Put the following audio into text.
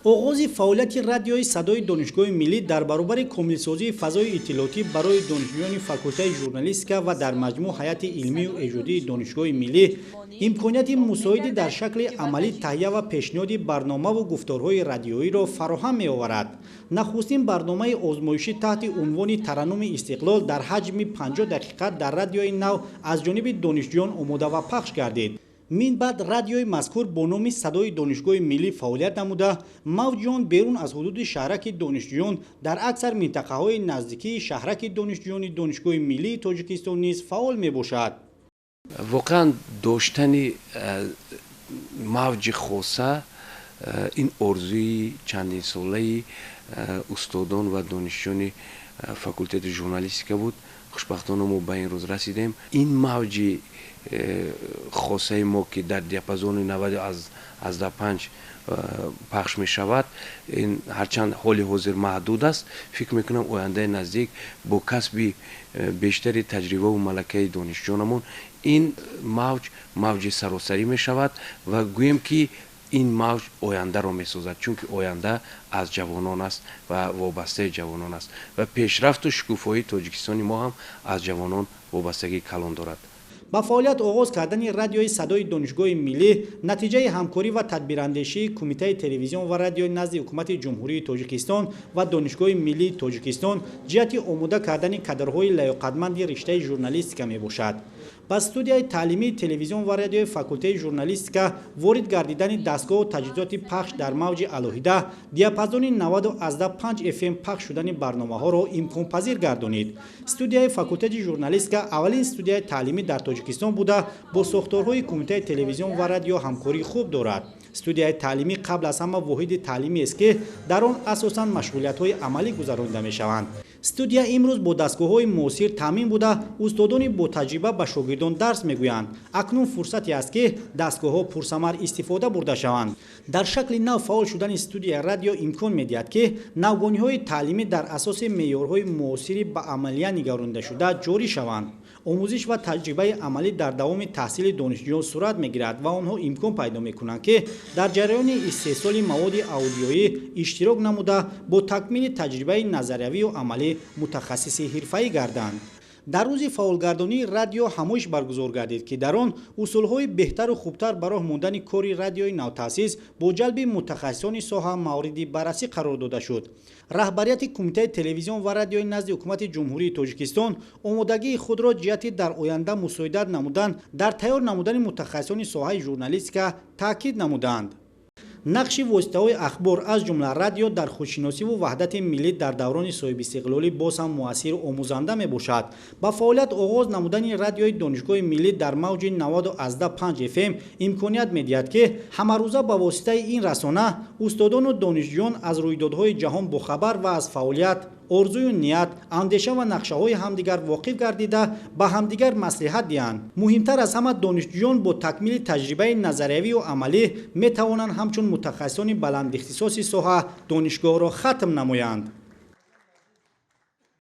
Оғози фаъолияти радиои садои Донишгоҳи миллӣ дар баробари комилсозии фазои иттилоотӣ барои донишҷӯёни факултаи журналистика ва дар маҷмӯъ ҳайати илмию эҷодии Донишгоҳи миллӣ имконияти мусоиди дар шакли амалӣ таҳия ва пешниҳоди барномаву гуфторҳои радиоиро фароҳам меоварад. Нахустин барномаи озмоишӣ таҳти унвони «Тараннуми истиқлол» дар ҳаҷми 50 дақиқа дар радиои нав аз ҷониби донишҷӯён омода ва пахш гардид. Мин баъд радиои мазкур бо номи «Садои Донишгоҳи миллӣ» фаъолият намуда, мавҷи он берун аз ҳудуди шаҳраки донишҷӯён дар аксар минтақаҳои наздикии шаҳраки донишҷӯёни Донишгоҳи миллии Тоҷикистон низ фаъол мебошад. Воқеан, доштани мавҷи хоса ин орзуи чандинсолаи устодон ва донишҷӯёни факултети журналистика буд. Хушбахтона, мо ба ин рӯз расидем. Ин мавҷи хосаи мо, ки дар диапазони 90,5 пахш мешавад, ин ҳарчанд ҳоли ҳозир маҳдуд аст, фикр мекунам, ояндаи наздик бо касби бештари таҷрибаву малакаи донишҷӯёнамон ин мавҷ мавҷи саросарӣ мешавад ва гӯем, ки ин мавҷ ояндаро месозад, чунки оянда аз ҷавонон аст ва вобастаи ҷавонон аст ва пешрафту шукуфоии Тоҷикистони мо ҳам аз ҷавонон вобастагии калон дорад. Ба фаъолият оғоз кардани радиои садои Донишгоҳи миллӣ натиҷаи ҳамкорӣ ва тадбирандешии Кумитаи телевизион ва радиои назди Ҳукумати Ҷумҳурии Тоҷикистон ва Донишгоҳи миллии Тоҷикистон ҷиҳати омода кардани кадрҳои лаёқатманди риштаи журналистика мебошад. Ба студияи таълимии телевизион ва радиои факултаи журналистика ворид гардидани дастгоҳу таҷҳизоти пахш дар мавҷи алоҳида, диапазони 90,5 фм пахш шудани барномаҳоро имконпазир гардонид. Студияи факултети журналистика аввалин студияи таълимӣ дар Тоҷикистон буда, бо сохторҳои Кумитаи телевизион ва радио ҳамкории хуб дорад. Студияи таълимӣ қабл аз ҳама воҳиди таълимиест, ки дар он асосан машғулиятҳои амалӣ гузаронида мешаванд. Студия имрӯз бо дастгоҳҳои муосир таъмин буда, устодони ботаҷриба ба шогирдон дарс мегӯянд. Акнун фурсате аст, ки дастгоҳҳо пурсамар истифода бурда шаванд. Дар шакли нав фаъол шудани студияи радио имкон медиҳад, ки навгониҳои таълимӣ дар асоси меъёрҳои муосири ба амалия нигарондашуда ҷорӣ шаванд. Омӯзиш ва таҷрибаи амалӣ дар давоми таҳсили донишҷӯён сурат мегирад ва онҳо имкон пайдо мекунанд, ки дар ҷараёни истеҳсоли маводи аудиёӣ иштирок намуда, бо такмили таҷрибаи назариявию амалӣ мутахассиси ҳирфаӣ гарданд. Дар рӯзи фаъолгардонии радио ҳамоиш баргузор гардид, ки дар он усулҳои беҳтару хубтар ба роҳ мондани кори радиои навтаъсис бо ҷалби мутахассисони соҳа мавриди баррасӣ қарор дода шуд. Раҳбарияти Кумитаи телевизион ва радиои назди Ҳукумати Ҷумҳурии Тоҷикистон омодагии худро ҷиҳати дар оянда мусоидат намудан дар тайёр намудани мутахассисони соҳаи журналистика таъкид намуданд. Нақши воситаҳои ахбор, аз ҷумла радио, дар худшиносиву ваҳдати миллӣ дар даврони соҳибистиқлолӣ боз ҳам муассиру омӯзанда мебошад. Ба фаъолият оғоз намудани радиои Донишгоҳи миллӣ дар мавҷи 90,5 фм имконият медиҳад, ки ҳамарӯза ба воситаи ин расона устодону донишҷӯён аз рӯйдодҳои ҷаҳон бохабар ва аз фаъолият, орзую ният, андеша ва нақшаҳои ҳамдигар воқиф гардида, ба ҳамдигар маслиҳат диҳанд. Муҳимтар аз ҳама, донишҷӯён бо такмили таҷрибаи назариявию амалӣ метавонанд ҳамчун мутахассисони баландихтисоси соҳа донишгоҳро хатм намоянд.